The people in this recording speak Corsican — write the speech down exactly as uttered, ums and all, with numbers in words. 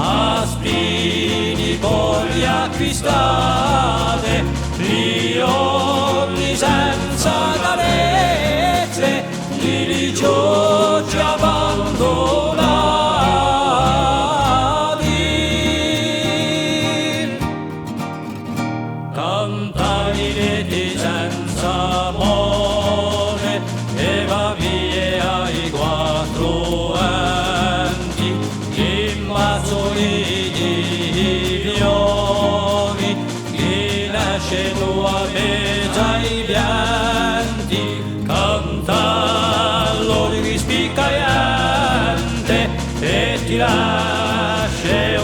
A spini poi acquistate, i ghjorni senza carezze, i li ciocci abbandunati. Cantani detti senza amore, e va via ai quattru venti, i mazzoli di fiori, i nasce tu a mezza ai pianti, canta l'ori di spiccaiante, e ti lasce